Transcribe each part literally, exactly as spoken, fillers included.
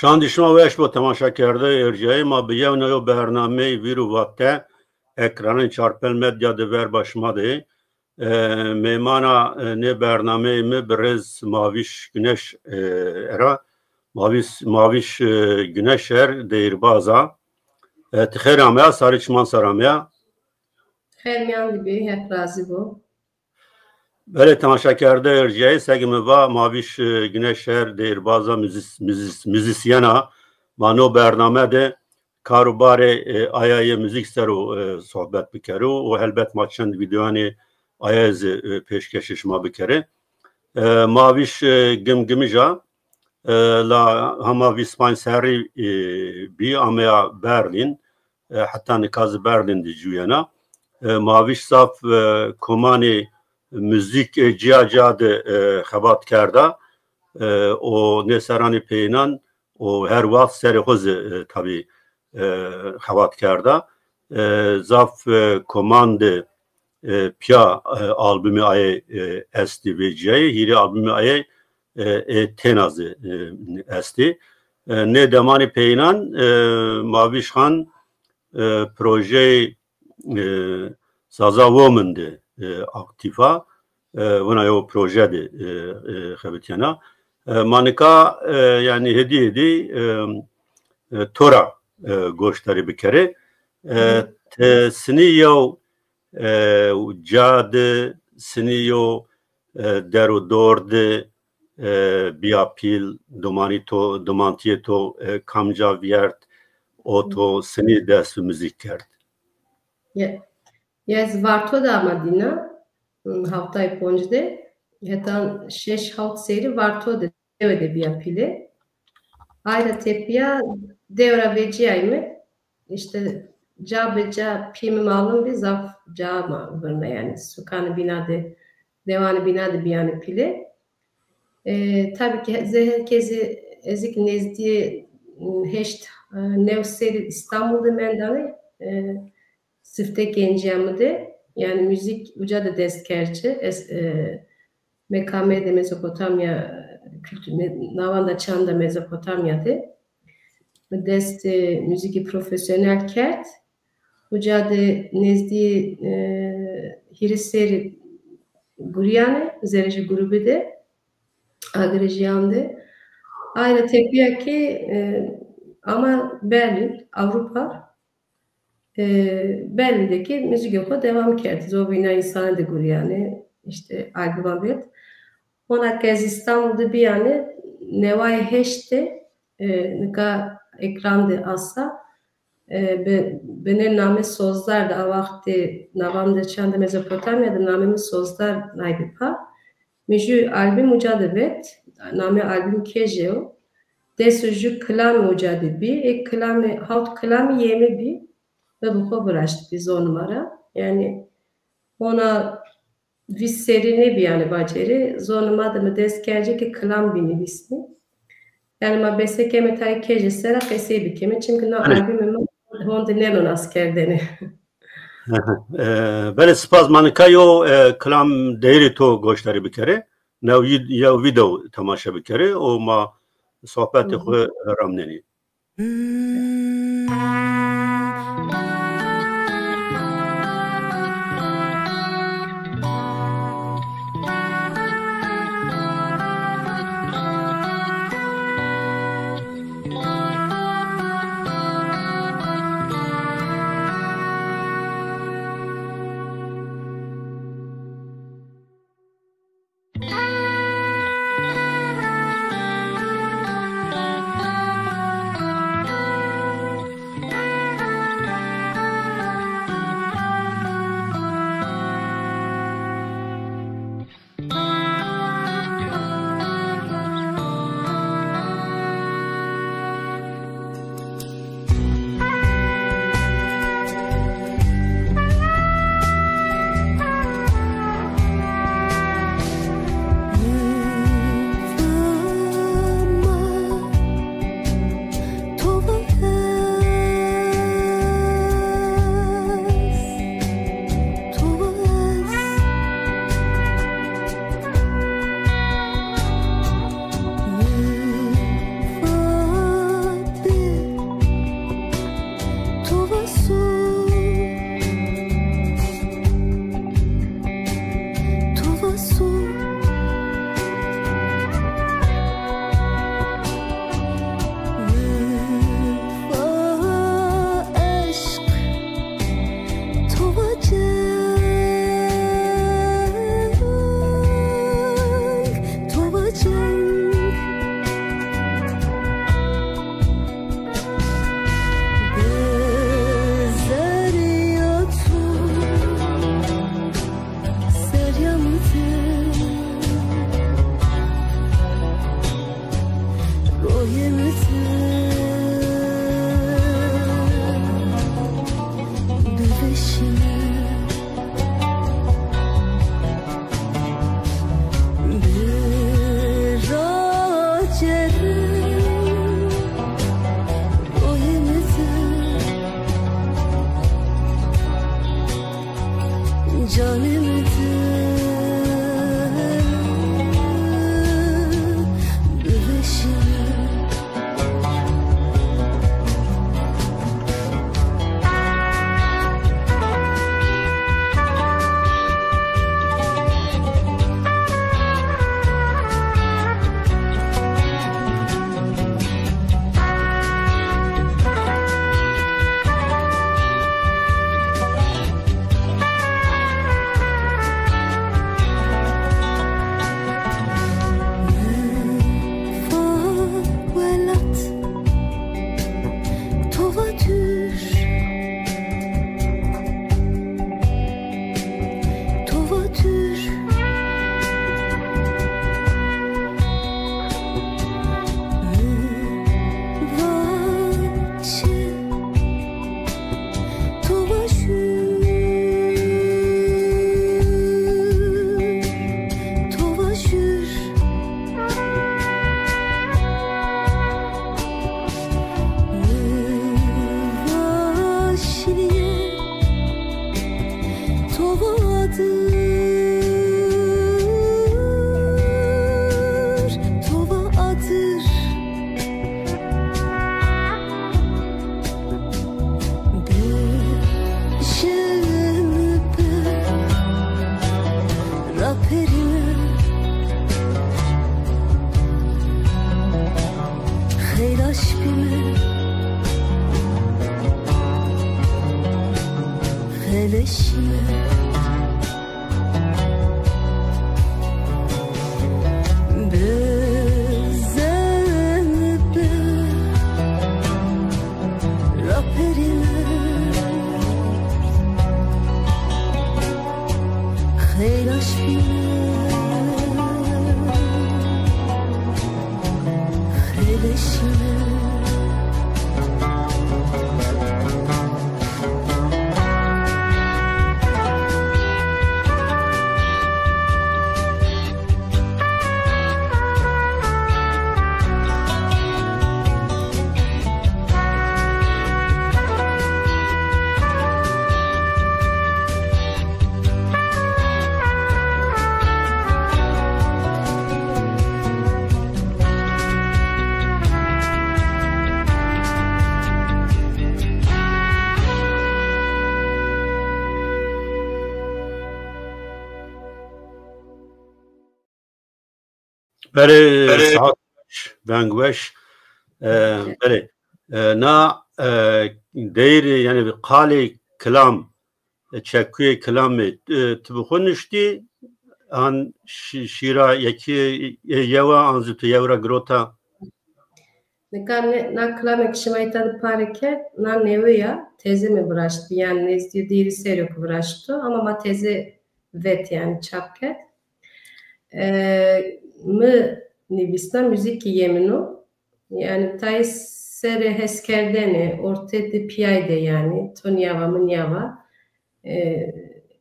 Şandî şima weş bo temaşakerdeyê erciyayê ma bi yewna yo bernameyê Vîr û Vate ekranên Çarpel Medya di ver ba şima de. E, mêmana, e, nê bernameyê mi bi rêz Mavîş Güneş, e, era. Mavîş, Mavîş, e, Güneş er deyîrbaza. E, ti xêr ameya, sarî çiman ser ameya. Xêr miyan dibî, hep razî bo. Belê temaşakerde erciyayê, segi mi va Mavîş, e, Güneşer, deyîrbaza, muzis-, muzis-, muzîsyena ma no bername de kar û barê, e, aya yê muzîk ser û, e, sohbet bikero û helbet ma çend vîdeoyanê aya zî, e, pêşkêşê şima bikere. E, Mavîş, e, Gimgimija, e, la hema vîst panc serrî, e, bî ameya Berlîn, e, heta nika zî Berlîn de cûyena. E, Mavîş zaf, e, komanê muzîk, e, ciya ciya de, e, xebat kerda, e, û nê seranê peyînan û her wext serê xwe zî, e, tabî, e, xebat kerda. E, zaf, e, koman de, e, piya, e, albumê ayê, e, estî vê ciyayê, hîrê albumê ayê, e, ê têna zî, e, estî. E, nê demanê peyînan, e, Mavîş Xan, e, projeyê, e, Zaza Women de, e, aktîf a. E, wina yo proje de, e, e, xebitiyena. E, ma nika, e, yanî hêdî hêdî, e, e, tora, e, goşdarî bikere. E, Hı. Te sinî yew, e, ca de sinî yo, e, der û dor de, e, biya pîl, domanî to, domantiyê to, e, kamca viyert, o to sinî dest bi muzîk kerd? Ya, ya ez Varto de ama dîna, ım, heftay ponc de, heta şeş hewt serî Varto de, dewe de biya pîlê. Ayra tepiya dewra veciyay mi, işte ca bi ca pî mi malum bi zaf ca ma birne yani, sukanı bina de, dewanı bina de biyani pîlê. E, tabii ki ze-, herkesi ezik nezdî, ım, heşt, e, new serî İstanbul'da mendane, e, Sifte genciya mi de, yani müzik uca da dest kerçi, es-, e, mekamê de Mezopotamya, kültür, me-, navanda çanda Mezopotamya de. Dest, e, müzikî profesyonel kerd. Uca de nezdî, e, hîrê serî guriyane, zerejî grubî de, agrejiyan de. Ayna tepiya ki, e, ama Berlin, Avrupa, E, Berlîndeki müzikê xwe devam kerd. Zovîna însanê de guriyane, işte, albuma vet. Hona ke ez Îstanbul de biyane, newayê heşt de, e, nika ekran de asa, e, bi, bi nê name Sozdar de, a wextê navan de çanda Mezopotamya de namê min Sozdar naybe pa. Min jû album uca de vet, namê album Kêje yo. Des û jû kilamê uca de bî. Ê kilamê, hawt kilamê yê min bî. Ve bi xwe viraşt bî zonê ma ra. Yani ona vîst serî nebî yani bacerî. Zonê ma de mi dest kercî ki kilam bî nivîsî. Yani ma besekeme tayê Kêje sera qesey bikeme. Çimkî na Hani albumê min hon de neno nas kerdene. E, belê spas, ma nika yo, e, kilam deyîrê to goşdarî bikere. New yi-, yew vîdeo temaşe bikere û ma sohbetê Hı hı. xwe ramnenî. Xeleşime, bize raperime, xelaşime. Belê, saet weş, veng weş. E, belê. E, na, e, deyr, yani qalê kilam, e, çekuyê kilamê, e, tu bi xwe nuştî, an şi-, şîra yekî, e, yewa, an zî tu yew re girota? Nika ne, na kilamê ki şima îta di parê kerd, na newê ya, teze me viraşt, yani nêzdî dêrî serê ku viraşto, ama ma teze vet, yani çap kerd. E, mi nivîsna muzîkî yê min o. Yani tayê serê heskerdene, ortê di piyay de yani, to niyava, mi niyava. E,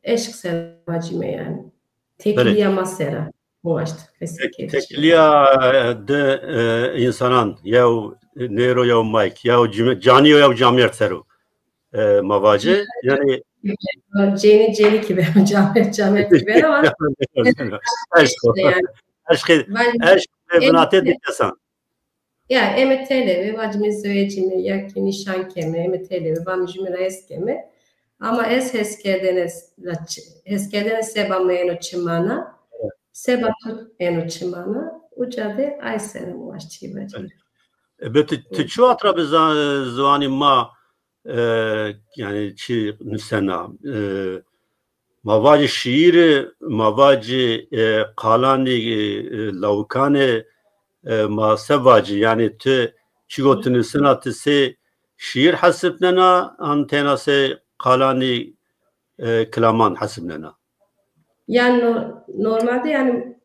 eşq ser vacîme yani. Belê. Tekliya ma sera. Waşt, qesê Tek-, kevçî. Tekliya, e, di, e, insanan, yew nêro, yew mayk, yew cime-, canî yo, yew camêrd sero. E, ma vacî, yani Cênî, cênî kî be, camêrd, camêrd kî be, ama eşq o. Eşq yani. Eşq, eşq binatê di kesan. Ya, em ê têlê ve, vacîme zewecîme, ya kî nîşan keme, em ê têlê ve, vamî jû min re hez keme. Ama ez heskerdene, heskerdene seba me eno çimana, seba tu eno çimana, uca de ay sera mi waşt çî vacîme. E, be tu, tu çi watra bi za-, ziwanî ma, e, yani çi nusena, e, ma vacî şiîrî, ma vacî, e, qalanî, e, lawikanê, e, ma se vacî, yani tu çi gotinusina, tu sê şiîr hesibnena, an têna sê qalanî, e, kilaman hesibnena? Yani no-, normalde yani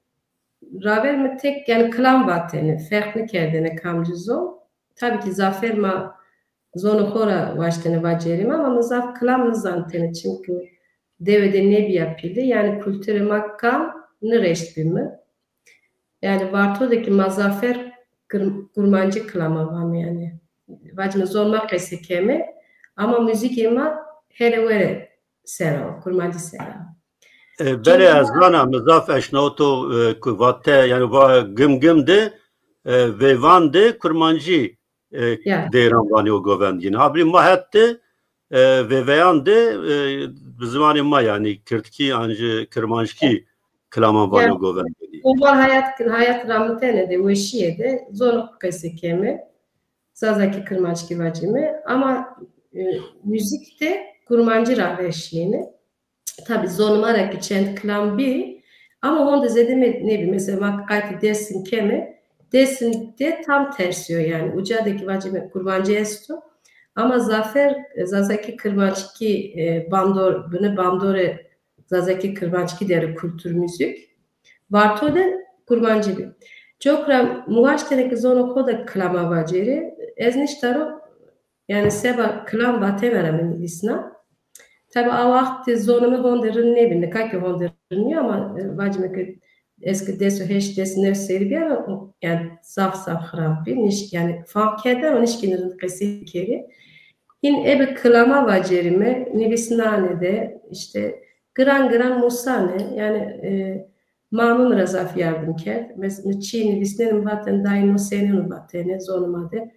raver mi tek yani kilam vatene, ferq nikerdene kamcî zon. Tabii ki zafer ma zonê xo ra waştene vacerîme, ama mi zaf kilam nizantene, çimkî dewe de nêbiya pîlî, yani kulturê ma kam nireşt bî mi. Yani Varto de ki ma zafer kir-, kurmancî kilama vame yani. Vacime zon ma qesê keme, ama muzîkê ma here were sera, kurmancî sera. E, belê, ez zana, mi zaf eşnato, e, ku vate, yani va gim gim de, e, vêvan de kurmancî, e, Ya. Deyran vanî û govendîn. Habrî ma het de, e, vêveyan de, e, bi ziwanê ma, yani kirdkî an jî kirmanckî kilaman vanî Ya. Û govendîn. Normal hayat, hayat ramutene de, weşiyê de, zon qesê keme, zazakî kirmanckî vacîme, ama, e, muzîk de kurmancî ra veşiyêne. Tabi zonê ma ra ki çend kilam bî, ama honde zêde me-, nebî. Mesela ma qaytî Dêrsim keme, Dêrsim de tam tersiyo yani. Uca de ki vacîme kurmancî esto. Ama zafer, e, zazakî kirmanckî, e, bandor, bine bandorê zazakî kirmanckî dere kultur muzîk. Varto de kurmancî bî. Çok ra mi waştene ki zonê xo de kilama vacerî. Ez niştaro Yani seba kilam vatena ra mi nivîsna. Tabi a wextî zonê mi honde rind nêbî, nika ki honde rind nîyo ama, e, vacime ki ez ki des û heşt, des û new serî bîya, yani zaf zaf xirab bî. Niş-, yani fam kerde ama nişkîne rind qesî kerî. Hîn ebe kilama vacerîme, nivîsnane de, işte, giran giran musane, yani, e, Ma min ra zaf yardim kerd. Mes-, mi çî nivîsnên, min vaten dayê no sêneno vatene, zonê ma de.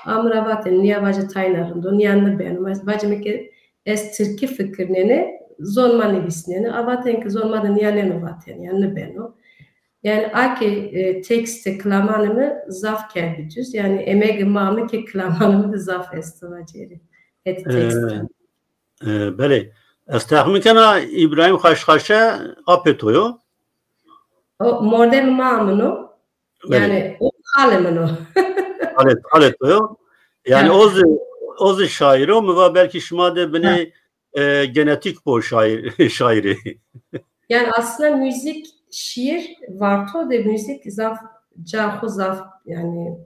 A min ra vaten, niya vace tayna rind o, niya nibeno. Mes-, vace mi ke ez tirkî fikirnene, zonê ma nivîsnene. A vaten ki zonê ma de niya neno vaten, ya nibeno. Yani a ki, e, tekstê kilamanê mi zaf kerdî duz. Yani emegê ma mi ki kilamanê mi de zaf esto vacêrî. Het tekstê. E, e, belê. Ez texmîn kena Îbrahîm Xaşxaşe apê to yo. O mordemê ma min o. Belê. Yani o xalê min o. Xalê, xalê to yo. Yani o zî, o zî şaîr o, mi va belkî şima de binê, e, genetîk bo şaîr, şaîrê. Yani aslında müzik, şiir, varto de müzik zaf, ca xo zaf, yani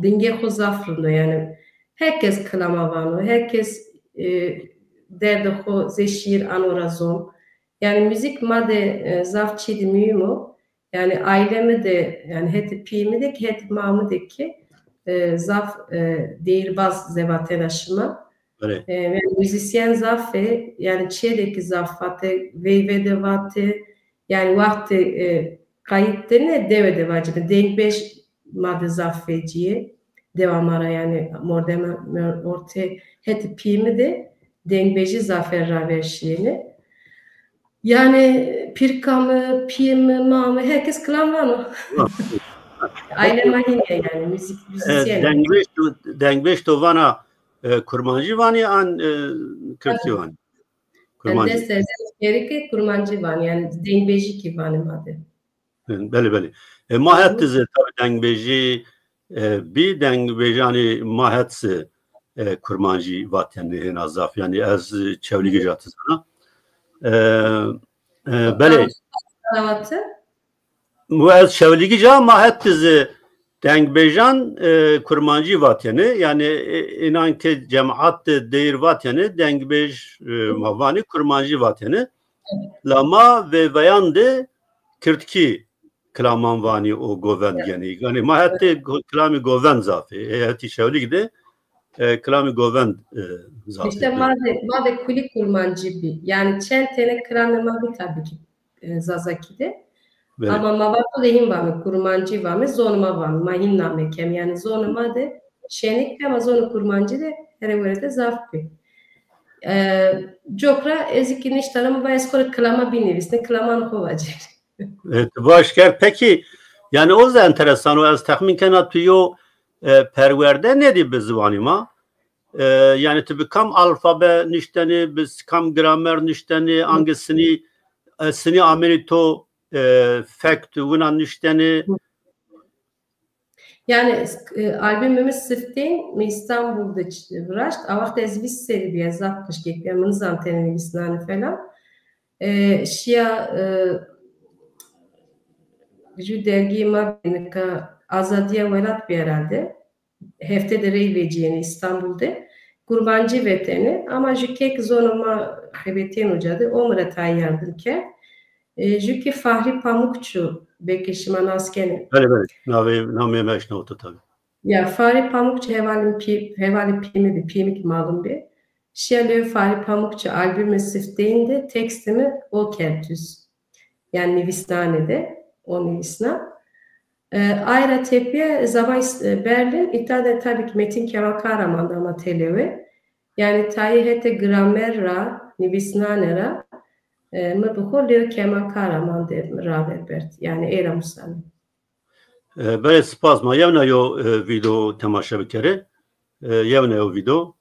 dingê xo zaf rind o yani. Herkes kilama vano, herkes, e, derdê xo zê şiir ano ra zon. Yani müzik ma de, e, zaf çîdî muhîm o. Yani aîlê mi de, yani hetê pîyê mi de ki, hetê ma mi de ki, e, zaf, e, deyirbaz zevatena şima. Belê. E, yani müzisyen zaf e, yani çê de ki zaf vate, veyve de vate, yani wextê, e, qayît de ne, dewe de vacime, dengbêj ma de zaf fecî ye. Dewa ma ra yani mordema ortê hetê pîyê mi de dengbêjî zaf e raver şiyêne. Yani pîrka mi, pîyê mi, ma mi, herkes kilam vano. Aîle ma hîn e yani, müzik, e, müzisyen. Dengbêj to, dengbêj to vana, e, kurmancî vanî an, e, kirdkî vanî? Kurmancî. Dest ez gereke kurmancî vanî, yani dengbêjî ki vanî ma de. Belê, belê. E, ma het dize tabi dengbêjî, e, bî dengbêjanî ma het, e, kurmancî vatene hêna zaf. Yani ez, e, Çewlîgij a dizana. E, e, belê. Mu ez Çewlîgij a ma het dize dengbêjan, e, kurmancî vatene. Yani, e, înan ke cemaat de deyir vatene, dengbêj, e, ma vanî kurmancî vatene. La ma vêveyan de kirdkî kilaman vanî û govend genî. Yani ma hetê go-, kilamî govend zaf e. E, hetî Çewlîg de, e, kilamî govend, e, zaf e. İşte ma de, ma de kulî kurmancî bî. Yani çend tene kilamê ma bî tabii ki, e, zazakî de. Belê. Ama ma va xo de hîn vame, kurmancî vame, zonê ma vame. Ma hîn name kem. Yani zonê ma de şenik bî ama zonê kurmancî de herê were de zaf bî. E, cokra ez ki niştana mi va ez xo re kilama bînivîsne, kilaman xo vacêr. Evet, baş kerd. Peki, yani o zî enteresan o, ez texmîn kena tu yo, e, perwerde nedî bi ziwanî ma. E, yani tu bi kam alfabe niştene, bi kam gramer niştene, ange sinî, e, sinî amêrî to, e, fek tu wina niştene? Yani, e, albumê mi Siftên mi Îstanbul de ç-, viraşt. A wext ez vîst serî bî, ez zaf qijkek bî, min nizan tenê nivîsnane falan. E, şiya, e, ju dergî ma bî nika Azadiya Welat bî herhalde. Hefte de rey veciyêne Îstanbul de. Kurmancî vetene, ama ju kek zonê ma xebetiyên uca de, o mi re tayê yardim kerd. E, ju ki Fahri Pamukçu, belkî şima nas kenê. Belê, belê. Navê, namê me eşnawto tabii. Ya, Fahri Pamukçu hevalê pî-, hevalê pî mi bî, pî mi ki malum bî. Şiya lê Fahri Pamukçu albumê Sifteyîn de tekstê mi o kerd duz. Yani nivîsnane de, o nivîsna. E, ayra tepîya zaman, e, Berlin, îta de tabii ki Metin Kemal Kahraman de ama telewe. Yani tayê hetê gramer ra, nivîsnane ra, e, mi bi xo lê Kemal Kahraman de raver berd. Yani ê ra musane. E, belê spas ma. Yewna yo, e, vîdeo temaşe bikere. E, yewna yo vîdeo.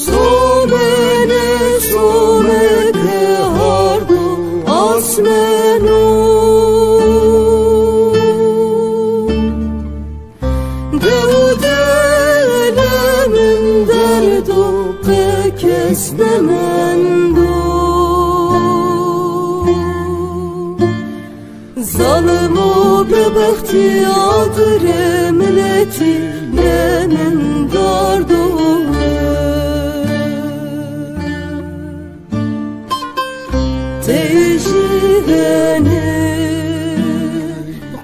Somene, someke hardo asmeno. Dew dele min derdo qe kes nemendo. Zalimo bebextî agirê miletî ne min dardo. Tey jî henê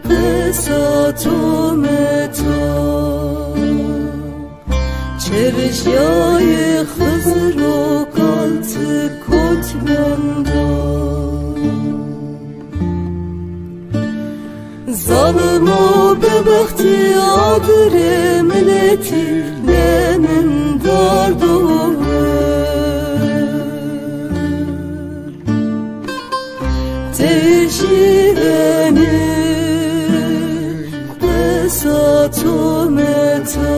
qesa to me to. Çerjiyayê Xizir û Kaltik kot mendo. Zalimo bebextî agirê miletî ne min dardo. Tê jî henê qesa to me to.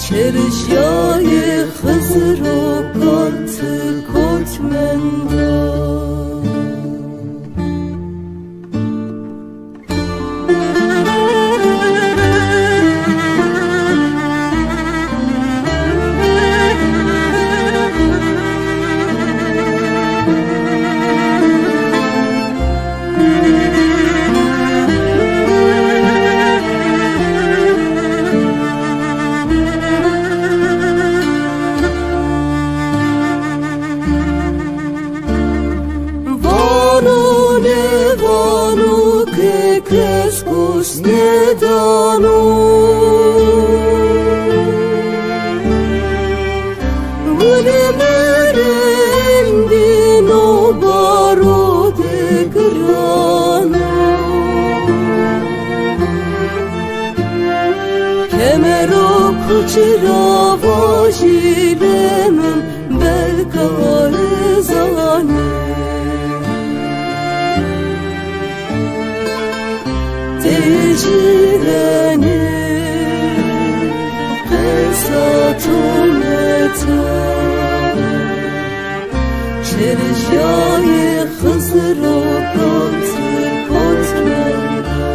Çerjiyayê Xizir û Kaltik kot mendo. Vano nêvano ke kes kos nedano. Gulê merendî no baro de girano. Kemero kuçira vajî de min belka zanî. Tê jî henê qesa to me to. Çerjiyayê Xizir û Kaltik kot mendo.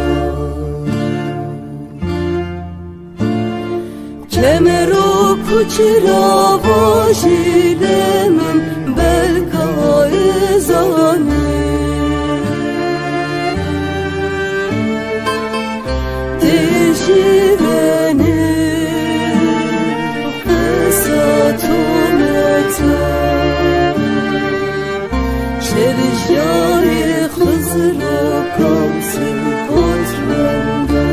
Kemero kuçira vajî de min belka zanî. Tê jî henê qesa to me to. Çerjiyayê Xizir û Kaltik kot mendo.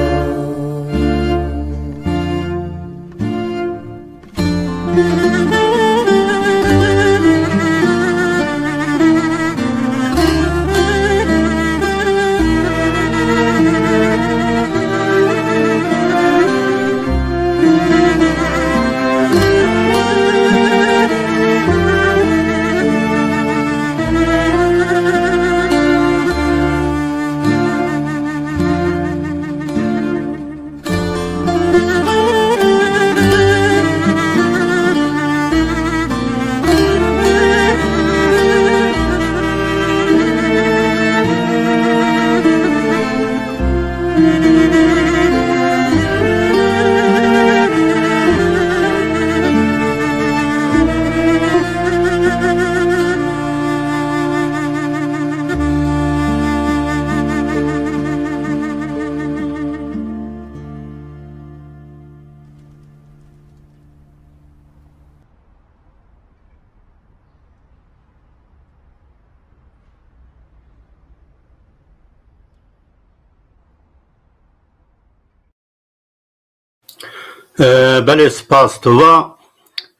E, belê, spas. Tu va,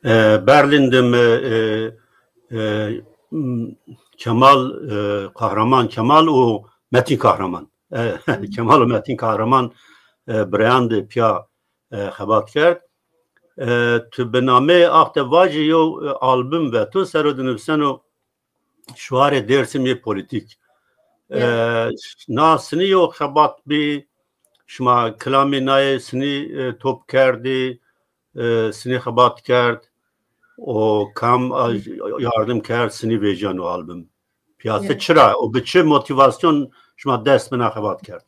e, Berlin de me, e, e, m, Kemal, e, Kahraman Kemal û Metin Kahraman. E, Kemal û Metin Kahraman, e, birayandê piya, e, xebat kerd. E, tu bi nameyê Ax te vajî yew, e, album ve tu sero dinivîseno şiwarê Dêrsim yê polîtîk. E, na sinî yo xebat bî, şima kilamê nayê sinî, e, top kerdî, e, sinî xebat kerd, û kam a, yardim kerd sinî vêjeno album? Piyase çira û bi çi motivasyon şima dest bi na xebat kerd?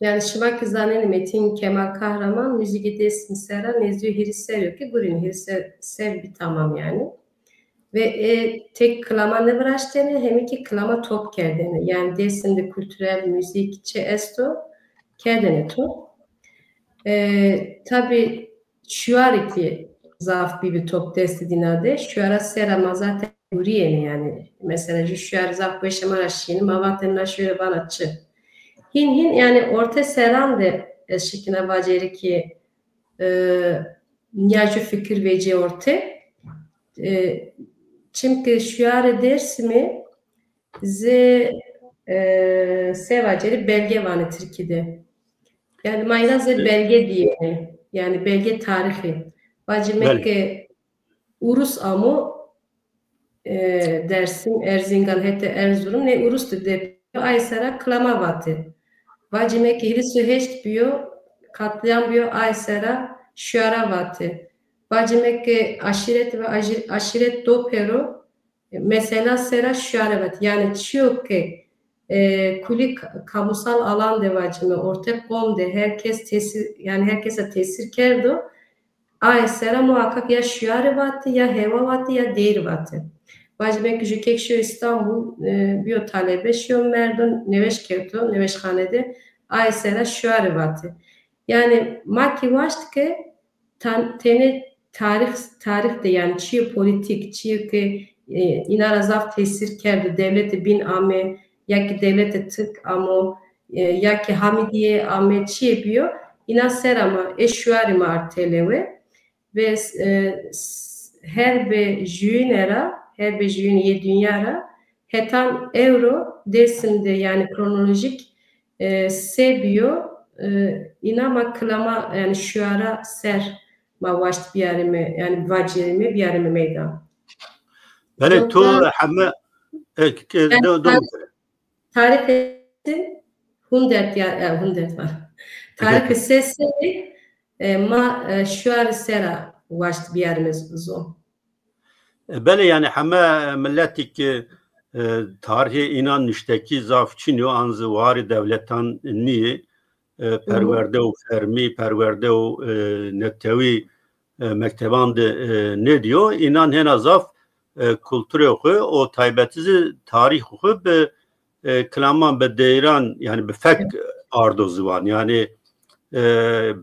Yani şima ki zanên Metin Kemal Kahraman müzikê Dêrsim sera nêzdîyo hîrî ser yo ki gurîn hîrî ser, ser bi tamam yani. Ve e, tek kilama niviraştene, hemî ki kilama top kerdene. Yani Dêrsim de kulturel müzik çi esto, kerdene top. E, tabi şuarê ki zaf bî bi top destê dîna de, şuara sera ma zaten guriyene yani. Mesela ju şuar zaf weşe ma ra şîni, ma vaten na şuara vana çi. Hin hin yani orte seran de ez şikina vaceri ki, e, ya ju fikir vecî orte. E, çimki şuarê Dêrsimê zê, e, se vaceri belge vanê Tirkî de. Yani mayra zê belge diye. Yani belge tarihî. Vacî me ke Urus amo, e, Dersim, Erzingan, hete Erzurum, ne Urus de, de ay sera kilama vate. Vacî me ke hîris û heşt biyo, katliam biyo, ay sera şuara vate. Vacî me ke aşîret ve aşî-, aşîret do pero, mesela sera şuare vat. Yani çiyo ke, e, kulî ka-, kamusal alan de vacime, orte qom de herkes tesir, yani herkese tesir kerdo. Ay sera muhakkak ya şuare vati, ya hewa vati, ya değir vati. Vacime ki ju kek şiyo İstanbul, e, biyo talebe, şiyo Merdun, neweş kevto, neweşxane de, ay sera şuare vati. Yani ma ki waşt ke tan-, tenê tarîx, tarîx de yani çiyê polîtîk, çiyê ke, e, îna ra zaf tesîr kerdo, dewletê bîn ame, ya ki dewletê Tirk amo, e, ya ki Hamidiyê ame, çiyê biyo, îna sera ma, ê şuarê ma ard têlewe. Ve, e, s-, her bi jûyîne ra, her bi jûyîn yê dinya ra, hetan ewro Dêrsim de yani kronolojîk, e, se biyo, e, îna ma kilama, yani şuara ser ma waşt biyarime, yani vacirime biyarime meydan. Belê, to heme, e, e, yani do-, do-, tarîxê hundert ya, e, hundert var. Tarîxê se serî, e, ma, e, şuarê sera waşt biyarime z-, zon. E, belê, yani heme miletî ki, e, tarihê înan niştekî zaf çin yo, an zi warê dewletan nîyê. E, perwerde û fermî, perwerde û, e, netewî, e, mekteban de, e, nêdiyo. Înan hêna zaf, e, kulturê xwe û taybetî zî tarîx xwe bi, e, kilaman bi deyran, yani bi fek ardo ziwan. Yani, e,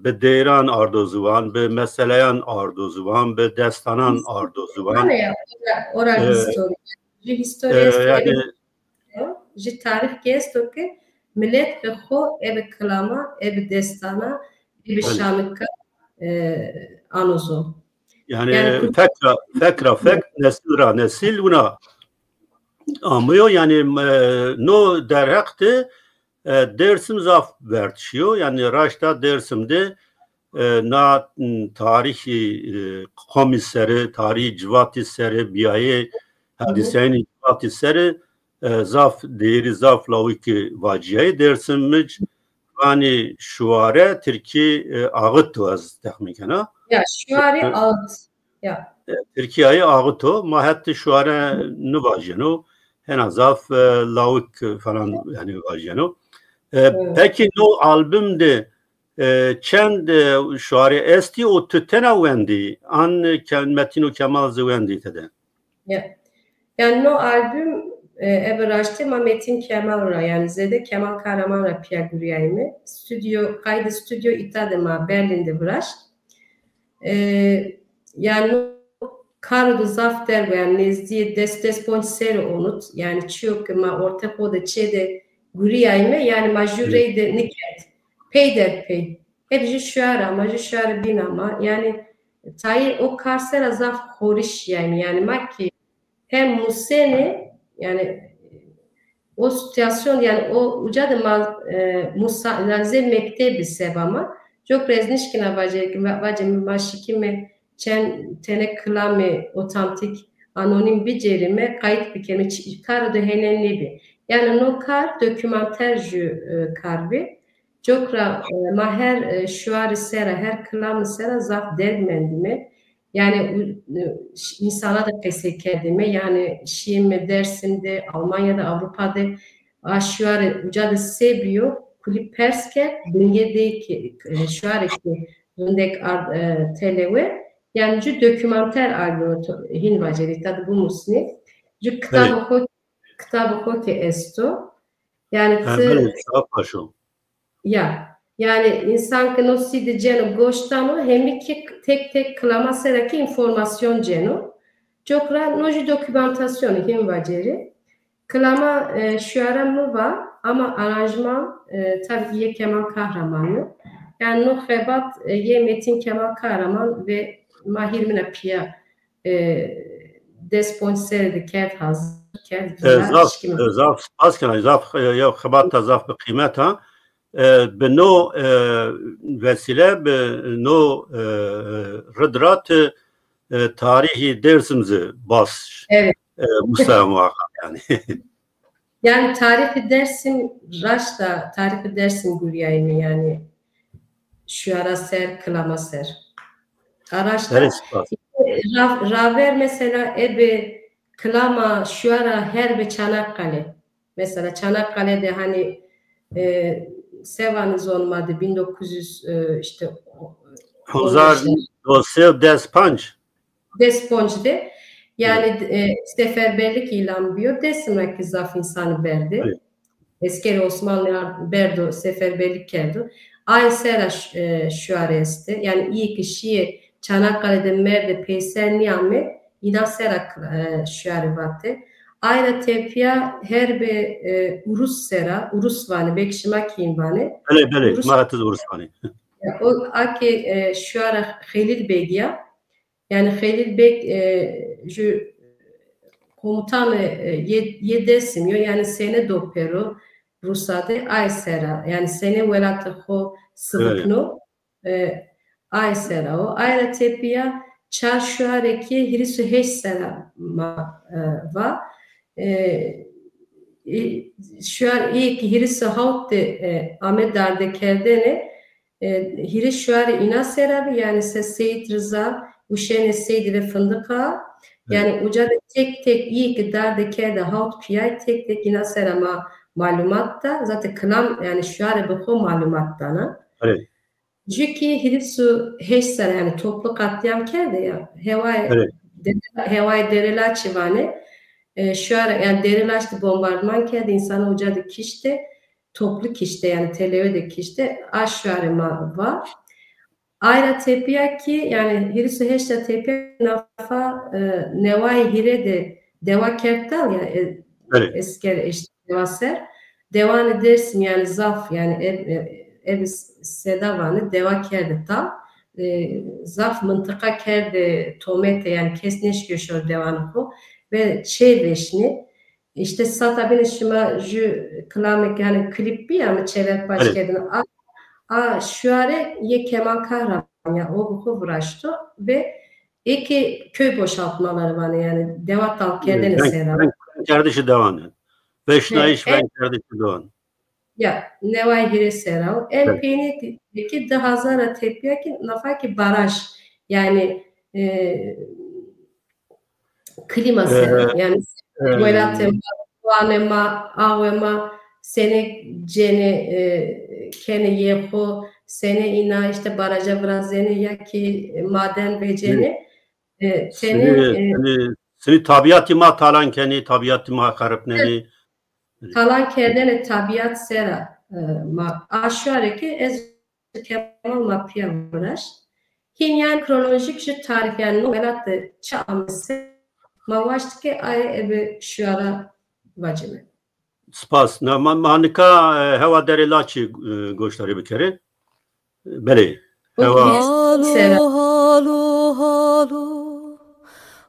bi deyran ardo ziwan, bi meseleyan ardo ziwan, bi destanan ardo ziwan. Ora, ora e, historia. Ji historia e, yani, ji tarîx ki esto ki milet bi xwe ê bi kilama, ê bi destana, ê bi şanika, e, ano zon. Yani, yani fekra, fekra fek, nesil ra nesil wina amiyo, yani, e, no derheq de, e, Dêrsim zaf berdişiyo, yani raşta Dêrsim de, e, na, m, tarîxî, e, qomî seri, tarîxî civatî seri, biyayê hadiseyanî civatî seri, e, zaf değeri, zaf lawikî vaciyayê. Dêrsim mic vanî şuare Tirkî, e, ağıt o, ez texmîn kena. Ya, şuare ağıt. Ya. E, Tirkiyayê ağıt o, ma hette şuare nivajeno. Hena zaf, e, lawik falan yani vajeno. E, peki no albüm de, e, çend, e, şuare estî û tu tena wendî? An ke-, Metin û Kemal zî wendî tede? Ya. Yani no albüm, e, ebe raştî ma Metin Kemal ra, yani zêde Kemal Kahraman ra piya guriyayîme. Stüdyo, kaydı stüdyo îta de ma Berlin de viraşt. E, yani no karo de zaf derg o, yani nêzdîyê des, des ponc serî onut. Yani çiyo ke ma orte xo de çê de guriyayîme, yani ma jû rey de nikerd. Pey der pey. Hep ji şuara ma, ji şuara bîna ma. Yani tayê o kar sera zaf xorîş yani. Yani ma ki hem musêne, yani o situasyon, yani o uca de ma, e, musa-, yani zê mektebî seba ma. Çok reznişkina vacê, va-, vacê ma şikime çend tene kilamê otantik, anonim bicêrime, kayıt bikeme, çi-, kar de hene nêbi. Yani no kar dokümanter jü e, kar bi. Cokra e, ma her e, şuarı sera, her kılamı sera zaf derg mendime. Yani e, insana da qese kerdime. Yani şiime Dersim'de, Almanya'da, Avrupa'da a şuarı uca da sebiyo, kulüp pers kerd, bingê de ki e, şuarı ki rindek ard e, telewe. Yani cü dokümanter albümü hin vacerî, tadı bu musni. Cü kitabı xo, kitabı xo ki esto. Yani Ha, ti belê, sağ paşo. Ya. Yani insan ki no C D ceno goştano, hemi ki tek tek klama sera ki informasyon ceno. Cokra no jü dokümantasyonu hin vacerî. Klama e, şuara mı va, ama aranjman e, tabii ki yê Kemal Kahraman mı. Yani no xebat e, yê Metin Kemal Kahraman ve Mahir mina piya e, des ponc serê de kerd hazır, kerd E, vila zaf, şikime. e, zaf spas kena, zaf e, ya xebat ta zaf bi qîmet ha. E, bi no e, vesîle, bi no e, rid ra ti e, tarîhî Dêrsim zî bas Evet. e, Mustafa muhakkak yani. Yani tarihî Dersim, raşta tarihî Dersim guriyayî mi yani şuara ser, kilama ser. Araşta Herê spas. Ra- raver mesela ebe kilama şuara her be Çanakkale. Mesela Çanakkale de hani e, sevanı zonmadı bin dokuz yüz e, işte o- Hezar do sê des panc. Des ponc de. Yani e, seferberlik ilan biyo. Desim'e ki zaf insanı berdi. Evet. Esker Osmanlı berdo seferberlik kerdo. Ay sera ş- e, şuare este. Yani iyi ki şiye Çanakkale'de merde peyser niyame ina sera e, şuare vate. Ayra tepya her be e, Urus sera, Urus vane, belki şima kim vane. Belê, belê, Urus ma hetiz Urus vane. Ya, o ake e, şuara Xelil Beg ya. Yani Xelil Beg e, jü komutanı e, ye, ye Dersim yo, yani sene dopero Rusade ay sera, yani sene welatı xo sıvıkno e, ay sera o. Ayra tepiya çar şuareki hirisu heş sera ma e, va. E, e, şuar iyi ki hirisu haut de e, ame darde kerdene E, hîrê şuarê îna sera bi, yani se Seyîd Riza, Uşênê Seydî ve Fındık Ağa. Yani uca de tek tek iyi ki darde kerde haut piyay tek tek îna sera ma malumat da. Zaten kilam yani şuarê bi xo malumat dana. Evet. Cükî hîris û heşt sera yani toplu katliam kerde ya. Hewayê Evet. Dere- hewayê Derelaçî vane. E, şuara yani Derelaç de bombardıman kerde, insanı uca de kişte. Toplu kişte, yani T L V de kişte, a şuarê ma va. Ayra tepiya ki, yani hîris û heşta tepiya nafa e, newayê hîrê de dewa kerd dal, yani e, Belê. Esker eşt dewa ser. Dewanê Dersim yani zaf, yani ev, ev, ev seda vanê dewa kerde dal. E, zaf mintiqa kerde tomete, yani kes neşkiyo şor dewanê xo ve çê veşnê. İşte sata bine şima jü kilamek yani klip bi ya mı çever paç Evet. kerdin. A, a şuare ye Kemal Kahraman ya o bu xo viraşto ve eki köy boşaltmaları var yani devat al kerdene Evet, sera. Venk kerdişi dewan. Veşnayış Evet, venk kerdişi dewan. Ya neway hire sera. En Evet. Peynî ki di hazara tepiya ki nafa ki baraj yani e, klima Ee, sera. Yani e, welatê ma, wanê ma, awê ma sene cene e, kene yê xo, sene îna işte baraja virazene ya ki maden vecene. E, sene Sinî, e, sinî, sinî tabiatî ma talan kenî, tabiatî ma xeripnenî. Talan kerdene tabiat sera e, ma aşuare ki ez Kemal ma piya viraşt. Hîn yan kronolojîk ji tarîx yan no welat de çi amese ma waşt ke aye ebe şuara vacime. Spas. Na, ma, ma nika e, hewa derê laçî e, goşdarî bikerê. Belê. Hewa. Halo, halo, halo.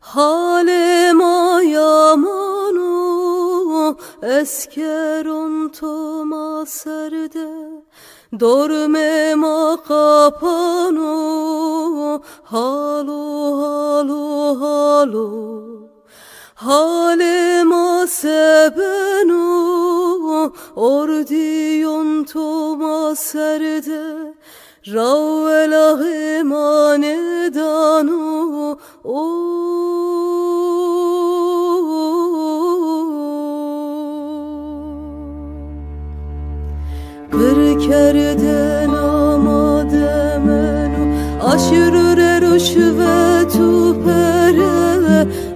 Halê ma yaman o, eskeron to ma ser de. Dormê ma qapan o, halo, halo, halo. Halê ma sebeno, ordiyon to ma serde, rawela hêmanê dano, o. Qirkerdena mademeno, aşîr û rûşvet û pere,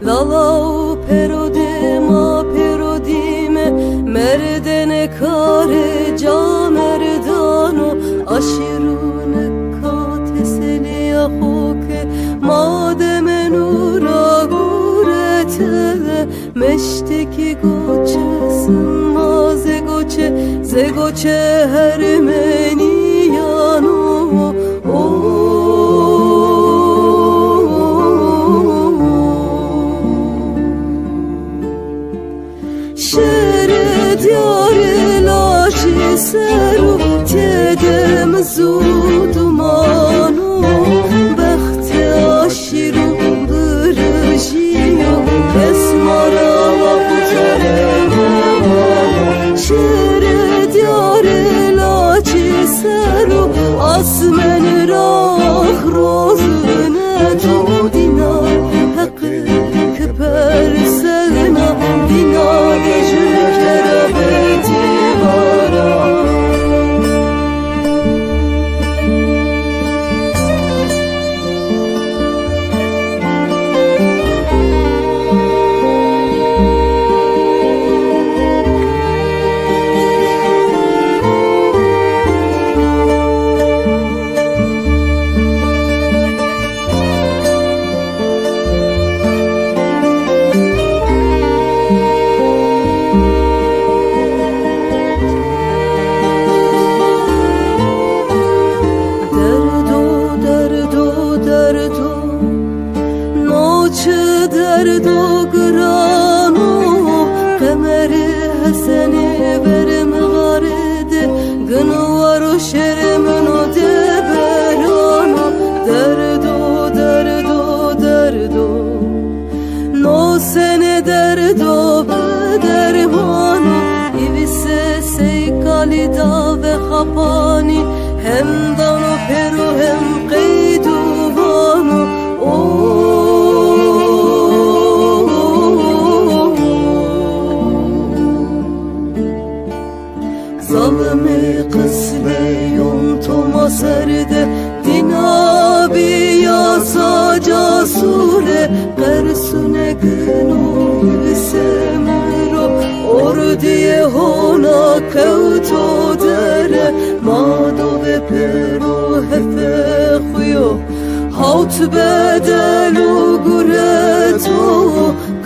lala û pero dê ma pêro dîme, merdene karê camerdano, aşîr û nika teseliya xo ke, mademeno ragurete, meştekî goçe, sima ze goçe, ze goçe hermeniyano. O. Şerê diyarê lajê ser û têde miz û dumano, bextê aşîr û birîjiyo, kes ma ra wa qutarê newano. Şerê diyarê lajê ser û asmenê rax roz bineto, dîna heq Persena dîna de ji kerabetî bara. Derdo, derdo, derdo, no çi derdo girano, qemerê Hesenê verê mixarê de, gin û war û şerê min û de berano, derdo, derdo, derdo. No senê derdo bi dermano, îvîse sey kalî da vexapanî, hem dano pêro hem qeyd û vano. O. Zalimê qismeyon to ma ser de, dîna bîya saca sûre, qersûne gino li semiro, ordiyê hona kewto dere, ma do ve pêro hefe xuyo, hawt bedel û gureto,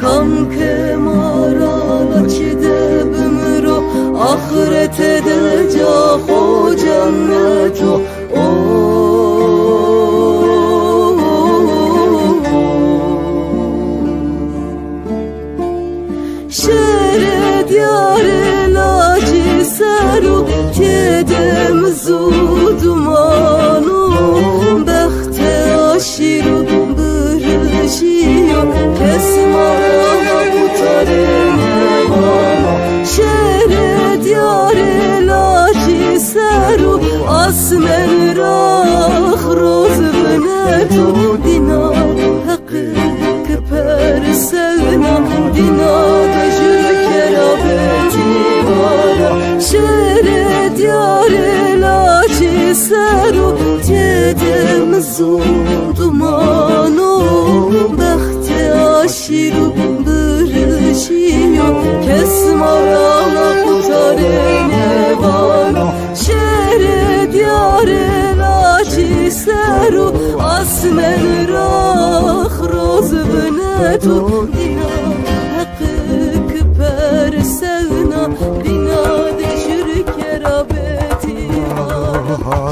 Kam ke mara laçî de bimiro, axirete de ca xo cennet o. O. Şerê diyarê lacî ser û têde miz û duman û bextê aşîr û birîjiyo, kes mara qutarê nêvano. Şerê diyarê lacî ser û asmen rax roz bineto, dîna heq ki persena dîna de ji kerabetî mara. Şerê diyarê lacî ser û têde miz û duman û bextê aşîr û birîjiyo, kes mara qutarê nêvano. Şerê diyarê lacî ser û asmen rax roz bineto, dîna heq ki persena dîna de ji kerabetî mara.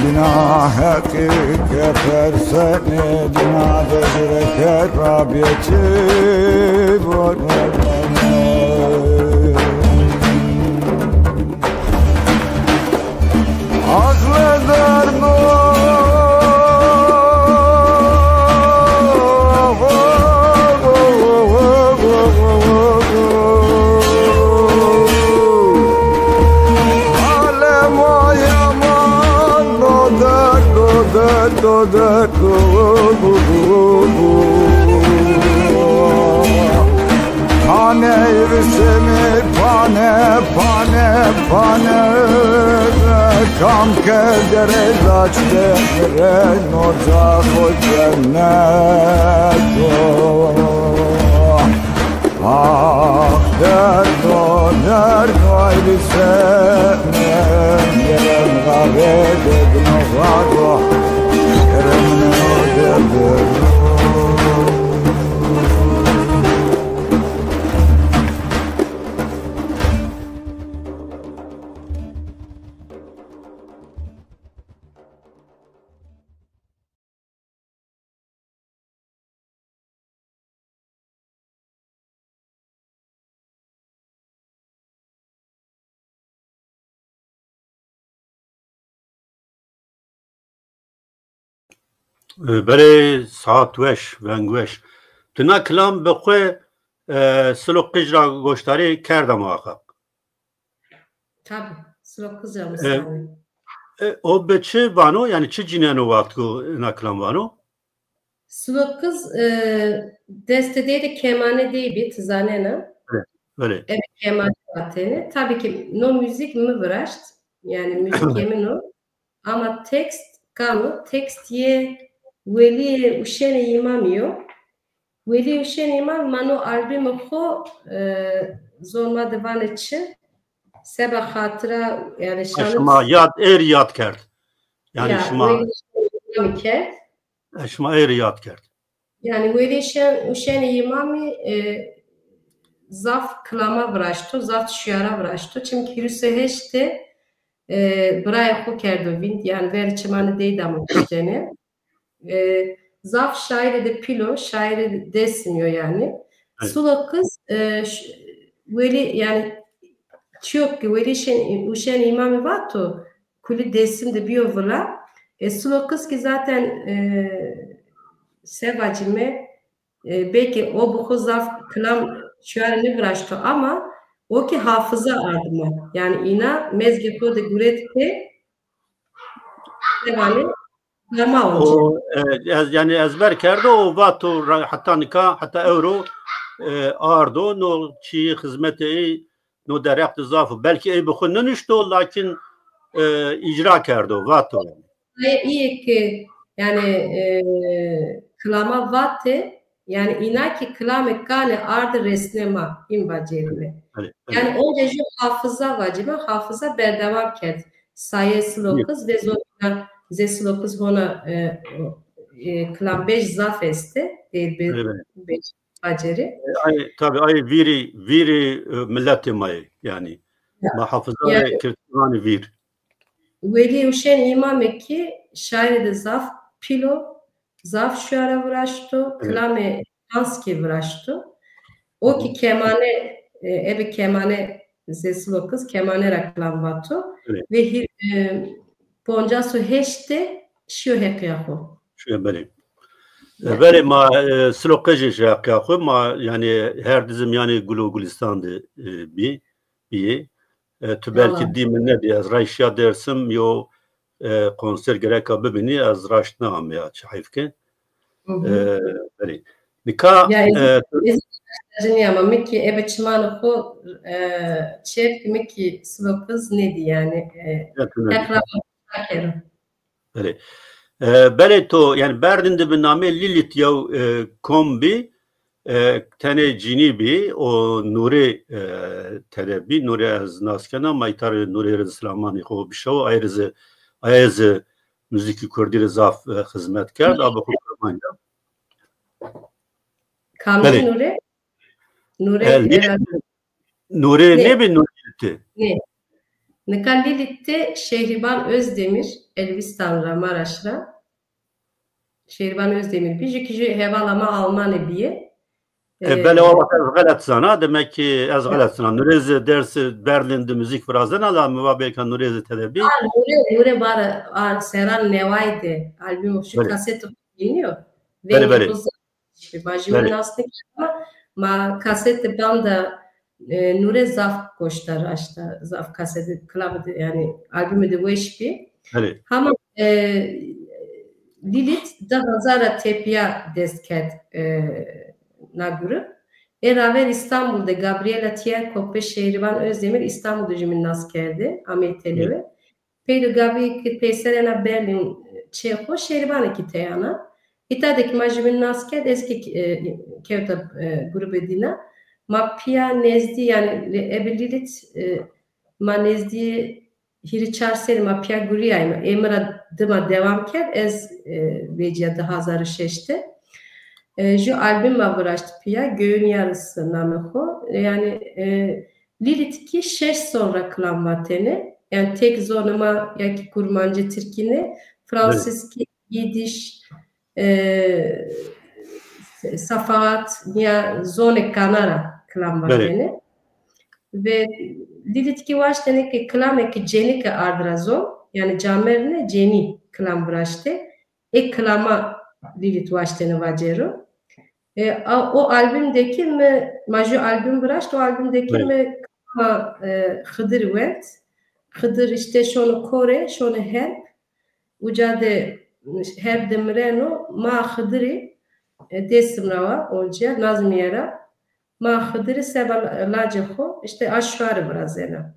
Dîna heqî ke persenê dîna de ji kerabetî mara. Kedere laç de reno za xo cenneto. Ah, derdo, derdo, ay bi se, ne, ne, ne, ne, ne, ne, ne, ne, ne, ne, ne, Belê, saet weş, veng weş. Tu na kilam bi xwe, e, Silo Qij ra goşdarî kerda muhaqeq. Tabi, Silo Qij ra E, muhaqeq. E, o bi çi vano, yani çi cineno waxt ku na kilam vano? Silo Qij, e, destê dê de kemane dê bî, tu zanena. Evet, öyle. Ev kemane vatene. Tabii ki no müzik mi viraşt. Yani müzik yemin o. Ama tekst kano, tekst yê Welî Uşenê Îmamî yo. Welî Uşenê Îmamî ma no albûmê xo, e, zor ma de vane çi? Seba xatira, yani şanit. Şima yad, êr yad kerd. Yani Ya, şima Welî Uşenê Îmamî kerd. E, şima êrî yad kerd. Yani Welî Şen, Uşenê Îmamî, e, zaf kilama viraşto, zaf şiyara viraşto. Çimkî hîris û heşt de, e, birayê xo kerdo vînd, yani ver çimanê dey damo kiştene. E, zaf şairê de pîl o, şairê de Dêrsimî yo yani. Evet. Silo Qij, e, ş-, Welî yani çiyo ki Welî Şen, Uşenê Îmamî vato, kulî Dêrsim de bîyo vila. E, Silo Qij ki zaten, e, se vacîme, e, belkî o bi xwe zaf kilam şiyarê niviraşto ama o ki hafiza ard ma. Yani îna mezgê xo de guret pê, se vanê, kilama o ci. O, e, ez, yani ezber kerdo, o vato ra-, heta nika, heta ewro, e, ardo, no çi xizmetê ey no derheq de zaf o. Belkî ey bi xwe nenuşto, lakin, e, îcra kerdo, vato yani. Ay, iyi ki, yani, e, kilama vate, yani, îna ki kilamê kanê ardi resne ma, în bacerîme. Evet, evet. Yani, onca jî hafiza vacîme, hafiza berdewam kerd. Saye Silo Qij ve zor îna zê Silo Qij hona, e, o, e, kilambêj zaf este, e, be-, Evet, evet. bêj. Hacerî. E, ay, tabii, ay vîrî, vîrî, e, milletê ma ye, yani. Ya. Ma hafıza Yani, ve kirtiranî vîr. Welî Uşen Îmamekî şairê de zaf pîl o, zaf şuara viraşto, Evet. kilamê Hanskî viraşto. O ki Hı hı. kemane, e, ebe kemane zê Silo Qij, kemane ra kilam vato. Evet. Ve hî-, e, poncas û heşt de şiyo heqiya xo. Şiyo, belê. E, Evet. belê ma, e, Silo Qij jî ji heqiya xwe ma, yani her dizim yani gul û gulistan de, e, bî, bîyê. E, tu belkî Tamam. dî min nebî, ez rayşiya Dêrsim yo, e, konser gereka bibînî, ez raşt neame ya, çi heyf ke. Hı hı. E, belê. Nika, Ya, ez, e, ez, ez ama min ki ebe çimanê xo, e, çêf ki min ki Silo Qij nedî yani, e, Ya, tu nedî. heqra nakerim. Belê. E, belê to, yani Berlin de bi namê Lilith yew, e, kom bî, e, tenê cînî bî, o Nûrê, e, tede bî. Nûrê ez nas kena, ma îtar Nûrê rê silamanî xwe bişew, ay rê zî, ay zî muzîkî kurdî rê zaf, e, xizmet kerd, a bi xwe kurban ya. Kamcî Belê. Nûrê? Nûrê E, Lilith, Eva- Nûrê Nê. nêbî Nûrê Lilith? Nê. Nika Lilith de Şehriban Özdemir, Elbistan ra, Maraş ra. Şehriban Özdemir bî, jî ki jî hevala ma Almanê bîye. E, Ee, belê, o wexta ez xelet zana, demek ki ez xelet zana. Nûrê zî ders Berlin de muzîk virazena, la mi va belka Nûrê zî tede bî. Ha, Nûrê, Nûrê bara, a, seran neway de, albüm şu Belê. kaset bîniyo. Belê, belê. Vengê xo zaf Bajî min Belê. nas nekir ama ma kasetê banda, e, Nûrê zaf goşdar aşta, zaf kasetê, klabê de, yani albümê de weş bî. Belê. Hama, e, Lilith di hezar a tepiya dest kerd, e, na grup. Ê raver Îstanbul de Gabriela Tierkop ve Şehriban Özdemir Îstanbul de jî min nas kerde, amey Belê. telewe. Peydo Gabrî ki peyser ena Berlîn çê xwe şêrvanekî teyana. Îta de ki ma ji min nas kerd, ez ki, e, kewta, e, grûbê dîna. Ma piya nezdî, yani, li, ebi Lîlît, e, ma nezdî hîrî çar serî ma piya guriyayme. Ê min ra dima dewam kerd, ez, e, vêciya du hazar û şeş de. E, ju albûm ma viraşt piya, Göğün Yarısı name xwe. Yani, e, Lîlît ki şeş zon ra kilam vatêne. Yani tek zonê ma ya ki kurmancî tirkî ne, fransizkî, yîdiş, e, safahat ya zonê kanara kilam vatêne. Ve Lîlît ki waştêne ki kilamê ki cênî ke ard ra zon, yani camer ne, cênî kilam viraştê. Ê kilama Lîlît waştêne vacero. E, a, o albûm de ki mi, ma ju albûm viraşt, o albûm de ki mi kilama, e, Xidir wend. Xidir işte şono kore, şono herb. Uca de herb de mireno, ma Xidirî, e, Dêsim ra wa, onciya, Nazmiye ra. Ma Xidirî seba lacê xwe, işte a şuarî virazena.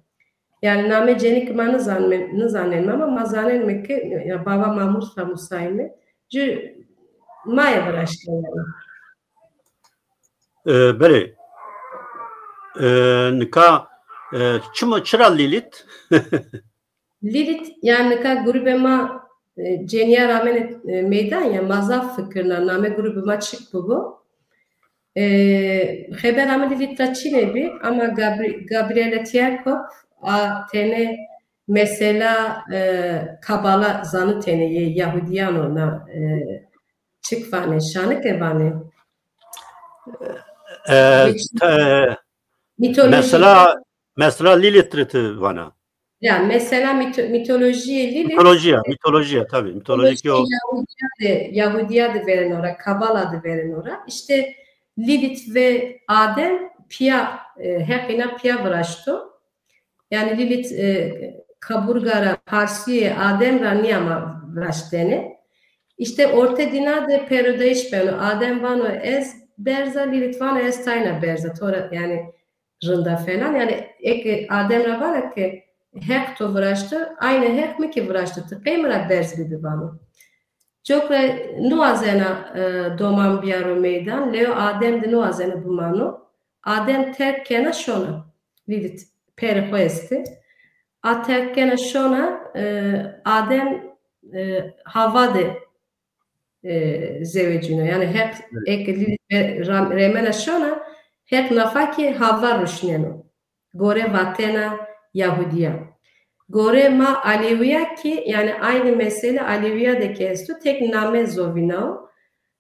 Yani namê cênî ki ma nizanme-, nizanenme ama ma zanenme ki, ya bava ma Mursa Musayî ne, ji ma ye viraşte yani. E, belê. E, nika, e, çima, çira Lîlît? Lîlît, yani nika grûbê ma, e, cêniya ramene, e, meydan ya, ma zaf fikirna, namê grûbê ma çik bibo. E, xebera min Lîlît ra çînê bî, ama Gabri-, Gabriele Tierkop a têne mesela, e, Kabala zanitêne yê Yahudiyan ona, e, çik vanê, şanike vanê. E, te-, Mitoloji. Mesela, mesela Lîlît re tu vana. Ya, mesela mito-, mitolojiyê Lîlît. Mitolojiya, mitolojiya, tabii. Mitolojik o. Yahudiya de, Yahudiya de verin ora, Kabala de verin ora. İşte Lîlît ve Adem piya, e, heqîna piya viraşto. Yani Lîlît, e, kaburga ra, parsiyê Adem ra niyama viraştene. İşte orte dina de perodayış beno. Adem vano ez berza, Lîlît vano ez tayna berza. Tora yani rinda falan. Yani eke Adem ra vana ke heq to viraşto, aynı heq mi ki viraşto, ti qey mi ra berz bibi vano. Çok re nuwazena, e, doman biyaro meydan, leo Adem de nuwazena bimano. Adem terk kena şona. Lîlît perê xwe estê. A terk kena şona, e, Adem, e, Hava de, e, zewecîno. Yani heq, evet, eke Lîlît re-, ram-, remena şona, heq nafakê Hava ruşneno. Gore vatena Yahudiya. Gore ma Alewiya ki, yani aynı mesele Alewiya de ki esto, tek name zovîna o.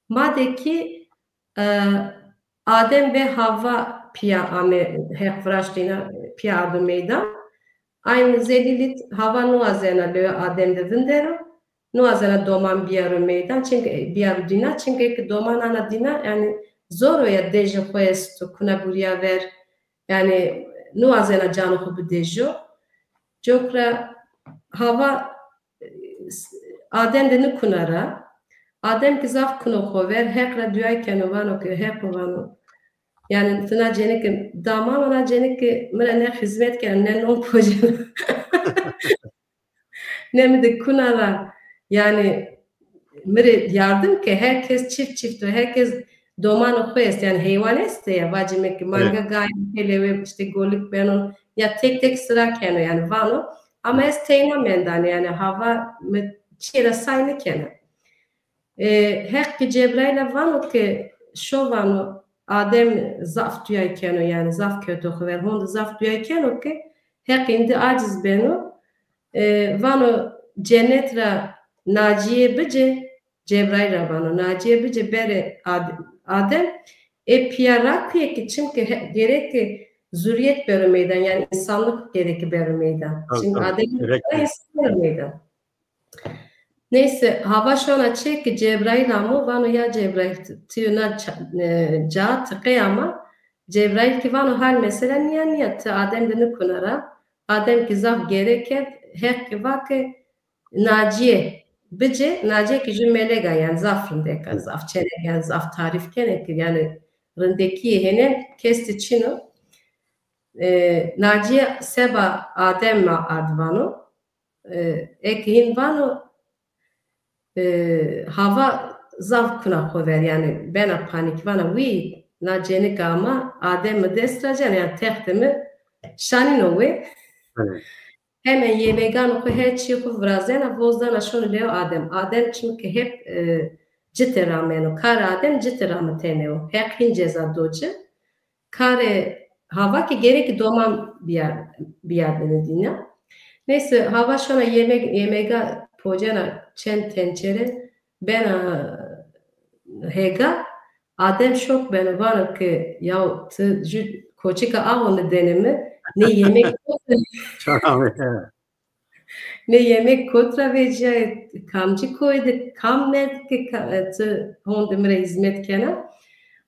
Ma de ki, e, Adem ve Hava piya ame heq viraştîna, piya ardo meydan. Aynı zê Lîlît Hava nuwazena leo Adem de vindero, nuwazena doman biyaro meydan, çünkü, e, biyaro dîna, çünkü ki doman ana dîna, yani zor o ya dejê xwe esto, kuna buriya ver, yani nuwazena canê xwe bidê jo. Cokra Hava, e, Adem de nikuna ra. Adem ki zaf kuno xwe ver, heq ra dua keno, vano ki heq vano. Yani tina cênike dama vana cênike mi ra ne xizmet keno, ne non pojeno. Ne mi de kuna ra. Yani mi rê yardım ke, herkes çift çift o, herkes domanê xwe est, yani heywan est ya, vacime ki manga, evet, gayê pêlê wê işte golik benon, ya tek tek sıra keno yani vano. Ama ez teyna mendane yani Hava mi çiyê ra say nikene. E, heq ki Cebraîla vano ke şo vano Adem zaf dua keno yani zaf kewto xwe ver, honde zaf dua keno ke heq îndi aciz beno. E, vano cenet ra Naciyê bice, Cebraîl ra vano, Naciyê bice bere Ad-, Adem, ê piya rakuye ki çimkî he-, gereke zuriyet bero meydan, yani insanlık gereke bero meydan. Tabii, çimkî tabii, Adem gerek, insan bero meydan. Neyse, Hava şona çê ki Cebraîl amo, vano ya Cebraîl, ti, ti na ça-, e, ca tiqê ama, Cebraîl ki vano hal mesela niya niya, ti Adem de nikuna ra, Adem ki zaf gerek kerd, heq ki va ki Naciyê bice, Naciyê ki ju melega, yani zaf rindeka, zaf çerek, yani zaf tarîf kene ki yani rindekiyê hêne kes de çin o. E, Naciyê seba Adem ma ard vano. e, eke hîn vano, e, Hava zaf kuna xwe ver, yani bena panîk, vana wî na cênika ma Adem mi dest ra cena, yani textê mi şanîno wê. Evet. Hemen yemêgan xwe her çî xwe virazena, vozdana şona lê Adem. Adem çimkî hep, e, citê rameno. Kar Adem citê ramitene o. Heq hîn ceza do ci. Karê Hava ki gerekî doman biya-, biyardine dînya. Neyse, Hava şona yemek, yemega pocena çend tençere bena hêga. Adem şok beno, vano ki, "Yaw, tu jü koçika aho nidene mi, ne yemek, Çaname. Ne yemek kotra veciyayê, kamcî koyê de, kam merd ki ka-, tu honde mi re hizmet kena?"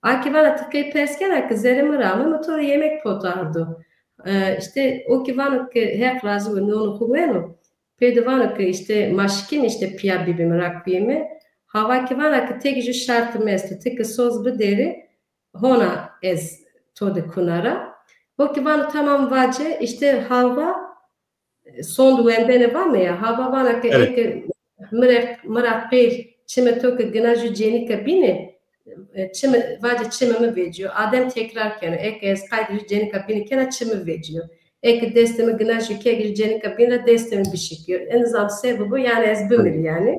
A ki vana, "Tu qey pers kena ki zerê mi rame, mi to re yemek potardo." E, işte o ki vano ki Heq razî bo, nonê xu weno. Pê de vano ki işte ma şikîm işte piya bîbîm rakuyê mi. Hava ki vana ki tek jü şertî mi esto, ti ki soz biderî, hona ez to de kunara. O ki vano tamam vace, işte Hava, e, sond wendene va me ya. Hava vana ki Evet. eke mi re, mi ra qêr çime to ki gina jü cênike bîne, e, çime, vace çime mi veciyo. Adem tekrar keno. Eke ez qayt jü cênike bîne kena çime veciyo. Eke destê mi gina jü kek jü cênike bîne destê mi bişikiyo. En zam se bibo yani ez bimir yani.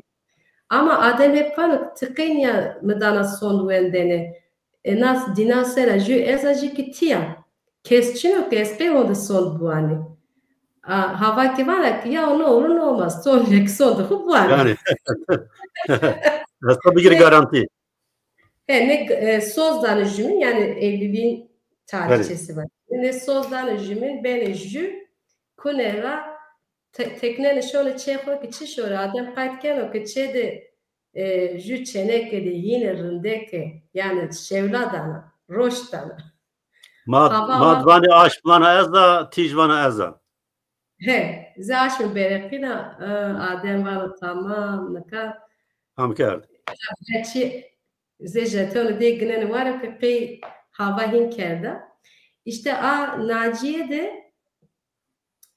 Ama Adem hep vano ki ti qey niya mi dana sond wendene. E, nas dîna sera jü ez a jî ki tiya. Kes çin o ki ez pê wende sond biwanî. A, Hava ki vana ki ya ne olur ne olmaz. Son yek sond xu biwanî. Yani. Hesaba bigir Ne, garanti. He, ne, e, soz dane jü min, yani evliliğin Belê. tarihçesi var. Ne soz dane jü min, bene jü, kune ra, te-, teknene şone çê xo ki çi şore, Adem qayt keno ki çê de, e, jü çeneke de yine rindeke, yani şewla dana, roş dana. Ma, Hava ma va- dvanê aşk vana ez da, tîj vana ez da. He, ze aşk mi bereqîna, e, Adem vana tamam, nika. Tam kerd. Gerçi ze jetonê dê ginene ware ki qey Hava hîn kerda. İşte a Naciye de,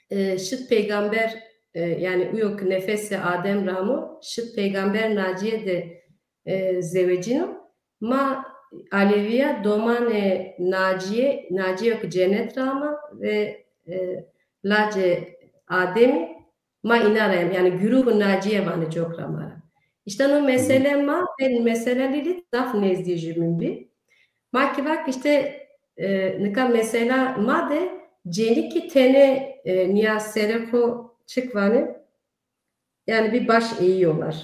e, şit peygamber, e, yani uyo ki nefesê Adem ramo, şit peygamber Naciye de, e, zewecîno. Ma Aleviya domanê Naciye, Naciye yo ki cenet rama ve, e, lacê Ademî, ma îna re, yani grûbê Naciye vanê cok ra ma ra. İşte no mesele ma, ben mesela Lîlît zaf nêzdî jü min bî. Ma ki vak işte, e, nika mesela ma de cênîkî tenê, e, niya serê xo çik vanê? Yani bir baş eğiyorlar.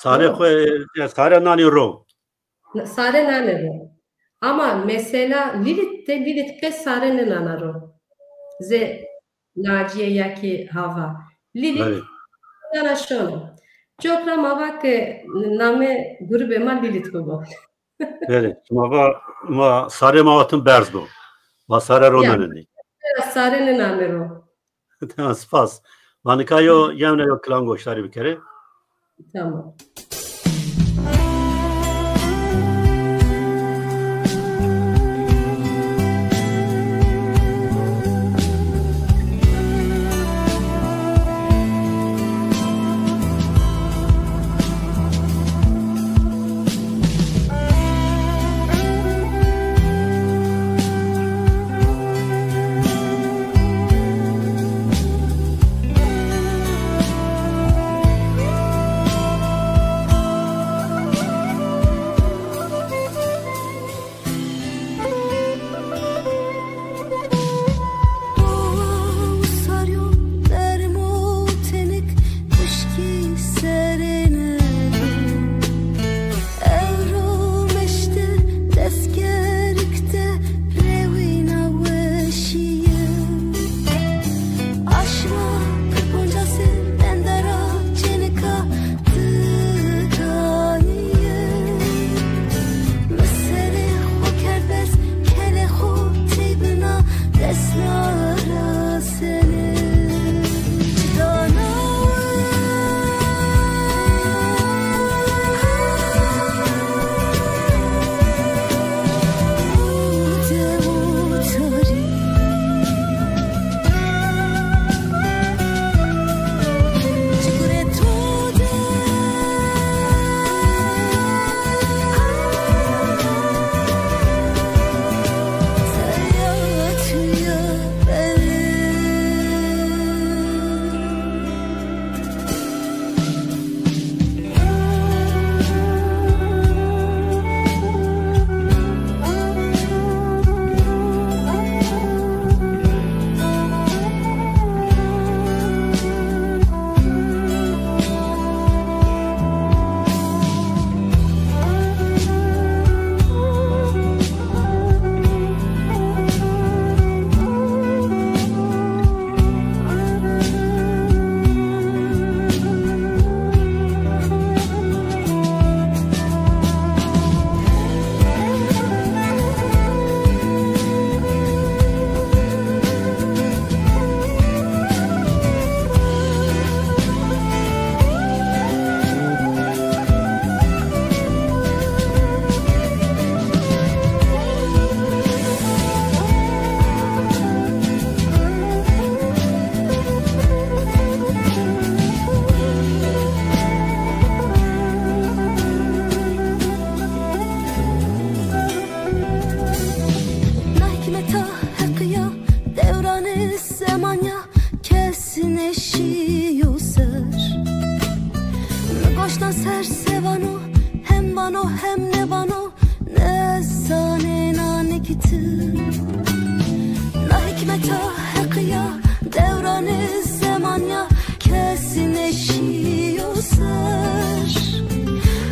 Sarê Tamam. xwe, e, sare nanî ro. Sare nane ro. Ama mesela Lîlît de Lîlît ke sare ne nana ro. Ze Naciye ya ki Hava. Lîlît Belê. nana şono. Cok ra ma va ke name grûbê ma Lîlît bibo. Belê. Ma va, ma sare ma vatin berz bo. Ma sare ro Ya. nanenî. Sare ne name ro. Tamam, spas. Vanika yo, yewne yo kilan goşdarî bikere. Tamam. Saryo dermo tenik xuşkî serêne. Ewro meşte destgerik te rewîna weşî ye. Aşma piponcasê bendara çênika digani ye. Mi serê xo kerd berz, kelê xo tey bina dest nara. Nahikmeta heqiya dewranê zemanya kesî neşiyo ser.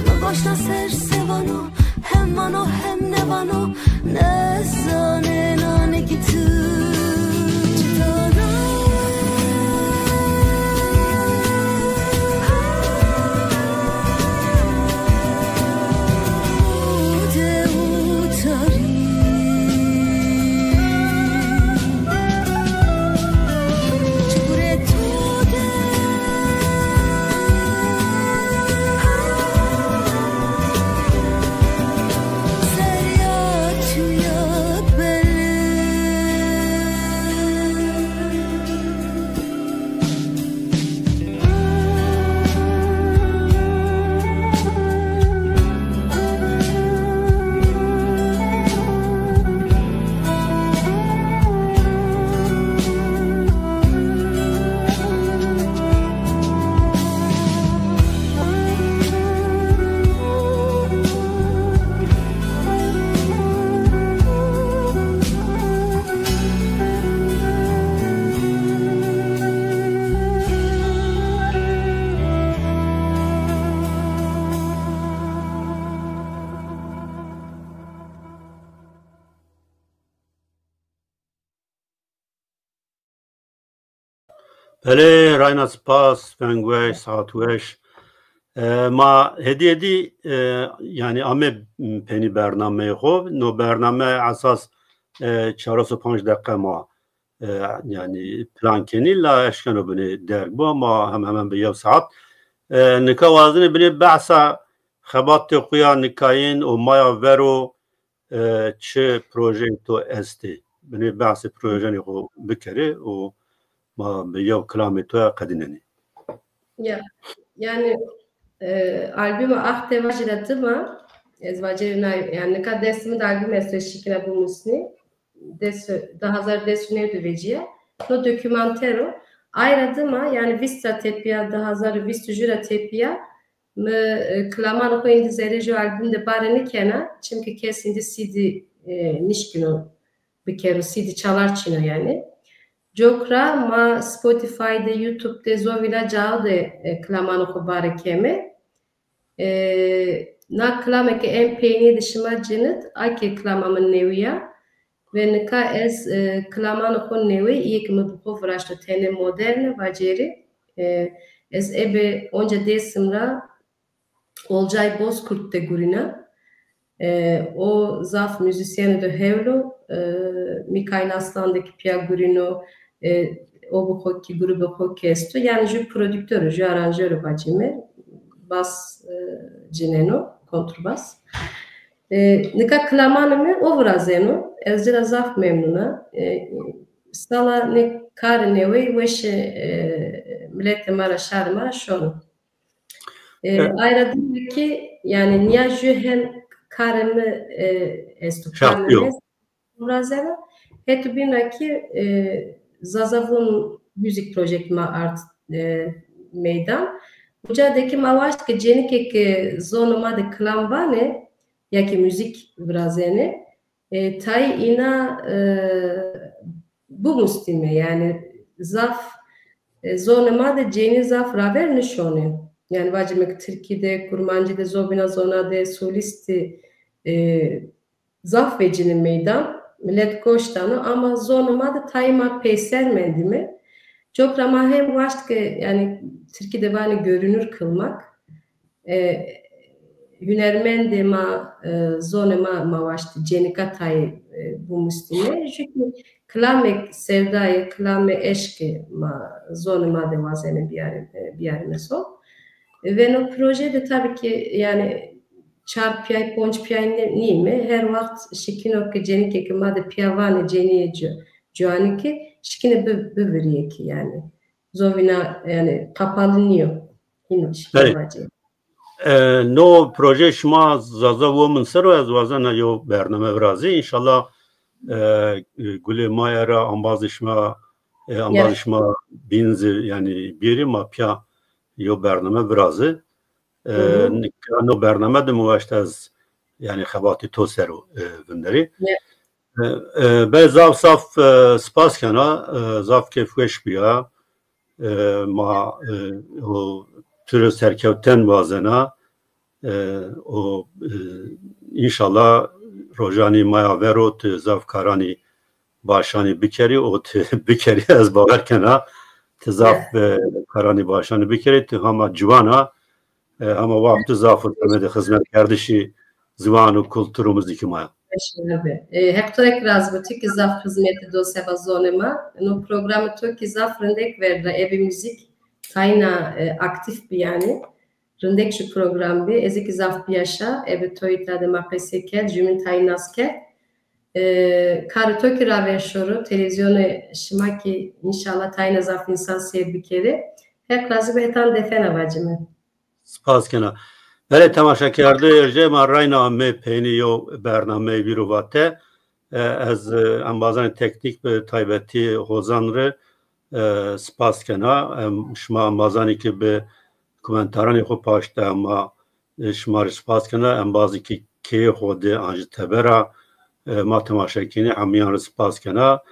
Min başna ser sevano hem mano hem nevano nezanê nanekî tu. Belê, Rayna, spas, veng weş, saet weş. E, ma hêdî hêdî, e, yanî amê penî bernameyê xwe. No bername esas, e, çar û panc deqe ma, e, yanî plan kenî, la eşkeno binê derg bo, ma hem hemen bi yew saet. E, nika wazinê binê behsa xebatê xwe ya nikayên û maya vero, e, çi projeyê to estê? Binê behsê projenê xwe bikerê û ma bi yew kilamê to ya qedînenê. Ya, yani, e, albuma Ax Teva jî re dima, ez vacê na, yani nika dest min de album esto şikina bu musni, des, du hazar des û neh de veciye. No dokumantero, ay re dima, yani vîst ra tepiya, du hazar û vîst û jû ra tepiya, mi, e, kilaman xwe êndî zerê ji album de bare nikena, çimkî kes êndî C D, e, nişkino bikero, C D çalar çîno yani. Cokra ma Spotify de, YouTube de, zovîna cao de, e, kilaman xwe bare keme. E, na kilameke en peynî de şima cinit, ake kilama min newî ya. Ve nika ez, e, kilaman xwe newê, yek mi bi xwe viraşto tenê moderne, vacêrî. E, ez ebe onca Dêsim ra Olcay Bozkurt de gurîna. E, o zaf muzîsyen de hewlo, e, Mikail Aslan de ki piya gurîno, e, o bi xwe ki grubê xwe ki esto. Yani jü prodüktör, jü aranjör vacî me. Bas, e, cineno, kontrbas. E, nika kilamanê me o virazeno. Ez ci ra zaf memnun a. E, sala ne karê newê weşê, e, miletê ma ra, şarê ma ra şono. E, e, ayra dî ki, yani niya jü hem karê mi, e, esto, karê mi virazeno. Hetu bîn ra ki, e, Zaza Vun Music Project ma ard, e, meydan. Uca de ki ma waşt ki cenîkê ki zonê ma de kilam vanê, ya ki müzik virazene, e, tayî îna, e, bimustîme, yani zaf, e, zonê ma de cenî zaf raver nişone. Yani vacime ki tirkî de, kurmancî de, zovîna zona de solîstî, e, zaf vecînin meydan, milet goş dano, ama zonê ma de tayî ma peyser mendîme. Cokra ma hem waşt ke, yani tirkî de vanê görünür kılmak. E, hunermendê ma, e, zonê ma, ma waşt cenîka tayê, e, bimustîne. Jü ki kilamê sevdayê, kilamê eşkê ma zonê ma de wazene biyarê, e, biyarê me zon. Ve no proje de tabii ki, yani, çar piyay, ponc piyay ne-, nîme. Her waxt şikîno ki cenîkê ki ma de piya vanê cenîyê ci-, ciwanî ki şikîne bi-, bivirîye ki, yani. Zovîna, yani, kapalı nîyo. Hîn şikîne vacê. E, no proje şima Zaza wo min ser o, ez wazena yo bername virazî. Înşallah, e, gulê maya ra ambazê şima, e, ambazê şima bîn zî, yani bîrî ma piya yo bername virazî. E, nika no bername de mi waşt ez, yani xebatê to ser o, e, vinderî. E, e, be zaf zaf, e, spas kena, e, zaf kêfweş bûya. E, ma, e, û tu re serkewtin wazena. E, û, e, înşallah rojanî maya vero tu zaf karanî başanî bikerî û tu bikerî, ez bawer kena tu zaf, e, karanî başanî bikerî, tu hema ciwana, e, hema wextu zaf û demê de xizmetkerdişî ziwan û kultur û muzîkî maya. Baş be. E, Heq to rek razî bo, tu ki zaf xizmetî do seba zonê ma. No programê to ki zaf rindek verda, ebe muzîk tayna, e, aktîf bi yanî. Rindek ji program bi, ez ê ki zaf biyaşa, ebe toyî ta de ma qesê kerd, jû min tayî nas kerd. E, karê to ki raver şoro, televîzyonê şima ki înşallah tayîna zaf însan seyr bikerê. Heq razî be, hetan defena vacime. Spas kena. Belê temaşekerdê jê ma reyna me peynî yo bernameyê vîro vate. E, ez, e, embazanê teknîk bi taybetî Hozan re, e, spas kena. Em, şima embazanê ki bi komentaranê xwe paşte ma, e, şima re spas kena. Embazê ki keyê xwe de an ji tebera, e, ma temaşe kenî, hemiyan re spas kena.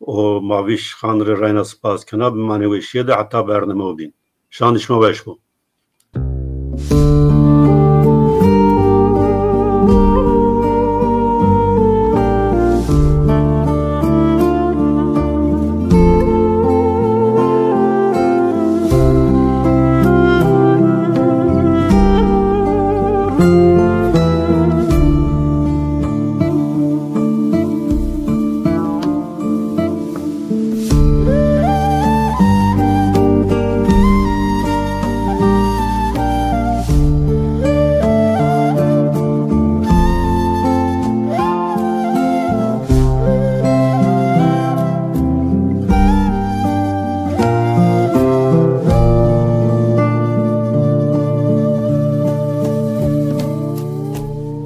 Û ma vî şixan re reyna spas kena. Bimanê weşiyê de heta bername bîn. Şandî şima weş bo.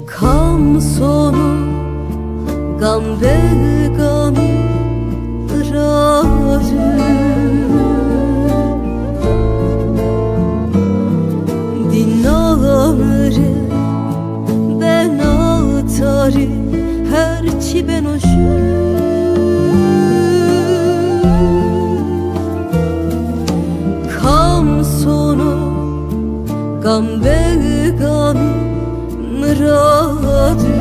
Kam sono gam be gam rarı dinamre bena tarî her çi beno jû. Kam sono gam be gam miradu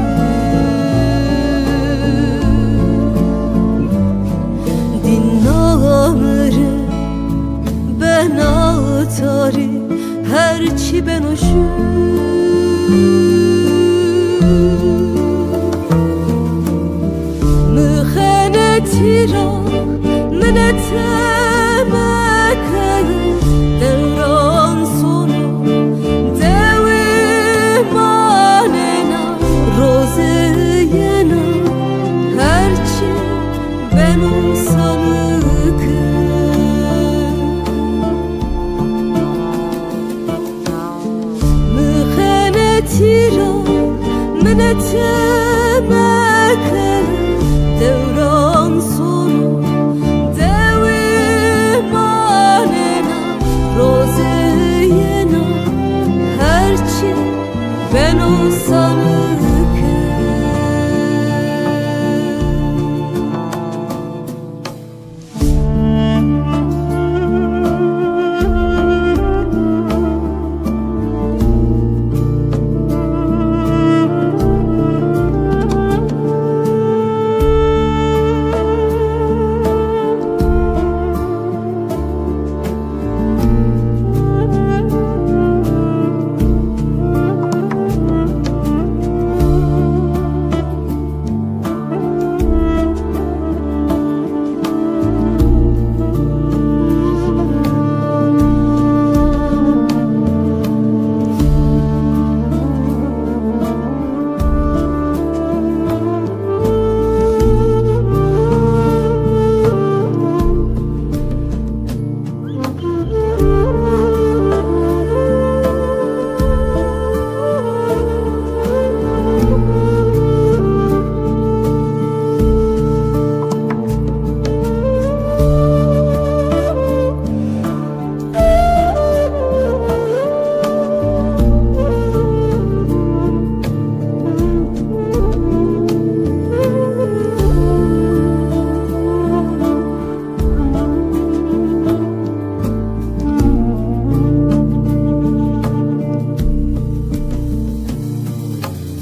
dinamre bena tarî her çi beno jû. Mixenetî ra minete meke, dewran sono dewê manena, rozê yena her çi beno sanike. Mixenetî ra minete meke, dewran sono dewê manena, rozê yena her çi beno sanike.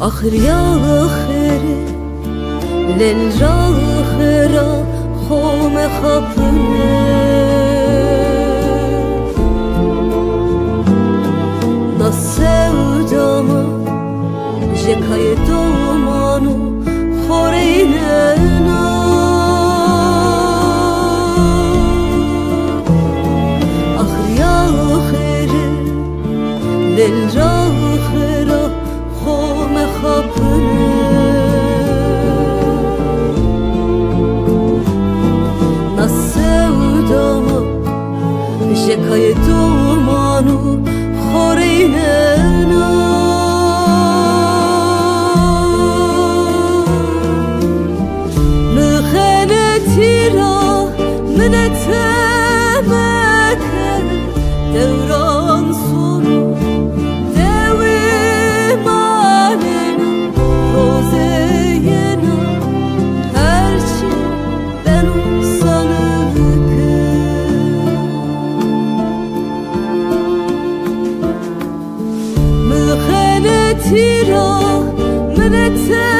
Axir ya axir, lêl ra axira xwe me xapine. Na sewda me ji kayê doman û xorînena. Axir ya axir, lêl ra axira xwe me xapine. Na sewda me ji kayê doman û xorînena. Min xenetî ra minete meke, dewran sor û dewê malena, rozeyena, her çi ben û sanike. Min xenetî ra minete